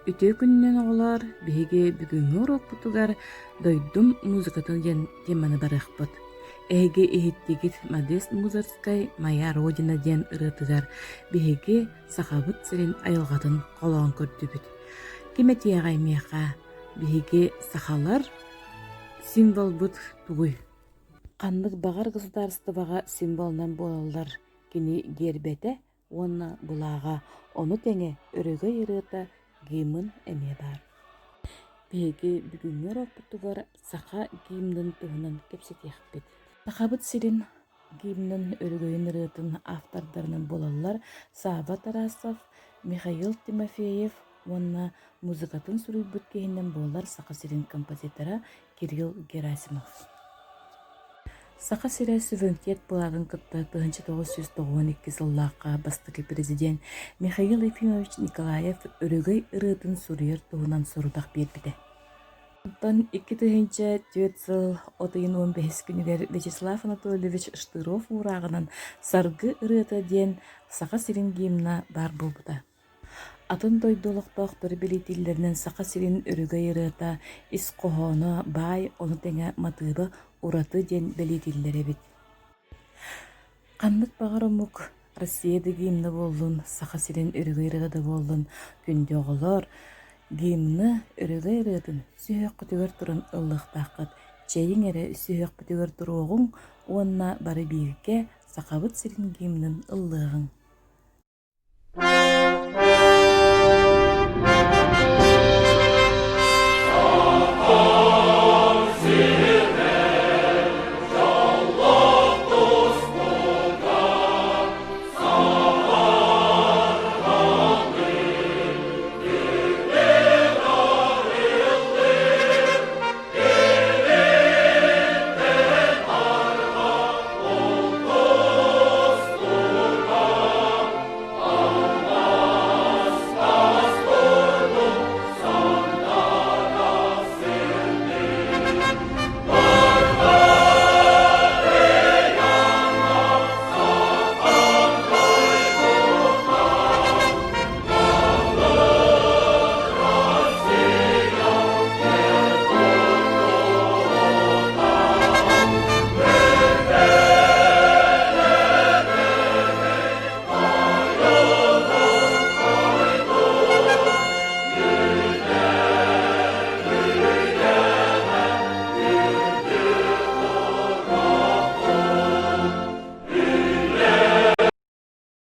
Үтүө күнүнэн оҕолоор, биһиги бүгүҥҥү уруокпутугар «Дойдум музыкатын» диэн теманы барыахпыт. Эһиги иһиттигит Модест Мусоргскай «Моя Родина» диэн ырыатыгар биһиги Сахабыт сирин айылҕатын холоон көрдүбүт. Ким этиэҕэй миэхэ, биһиги сахалар символбут тугуй? Ханнык баҕар государствоҕа символунан буолаллар кини гиэрбэтэ уонна былааҕа, ону тэҥэ өрөгөй ырыата гимн эмиэ баар. Биһиги бүгүҥҥү уруокпутугар саха гимнын туһунан кэпсэтиэхпит. Сахабыт сирин гимнын өрөгөйүн ырыатын автордарынан буолаллар Савва Тарасов, Михаил Тимофеев уонна музыкатын суруйбут киһинэн буолар Саха сирин композитора Кирилл Герасимов. Саха сирэ суверенитет былааҕын кытта 1992 сыллаахха бастакы президент Михаил Ефимович Николаев Өрөгөй ырыатын суруйар туһунан сорудах биэрбитэ. Онтон 2004 сыл от ыйын 15 күнүгэр Вячеслав Анатольевич Штыров уурааҕынан «Саргы ырыата» диэн Саха сирин гимна баар буолбута. Атын дойду олохтоохторо бэлиэтииллэринэн Саха сирин өрөгөй ырыата, ис хоһооно баай, ону тэҥэ матыыба ураты диэн бэлиэтииллэр эбит. Ханнык баҕар омук Россия да гимнэ буоллун, Саха сирин өрөгөй ырыата да буоллун, күндү оҕолор, гимны, өрөгөй ырыатын сүһүөххүтүгэр туран ыллыахтааххыт. Чэйиҥ эрэ сүһүөхпүтүгэр туруоҕуҥ уонна бары бииргэ Сахабыт сирин гимнын ыллыаҕыҥ.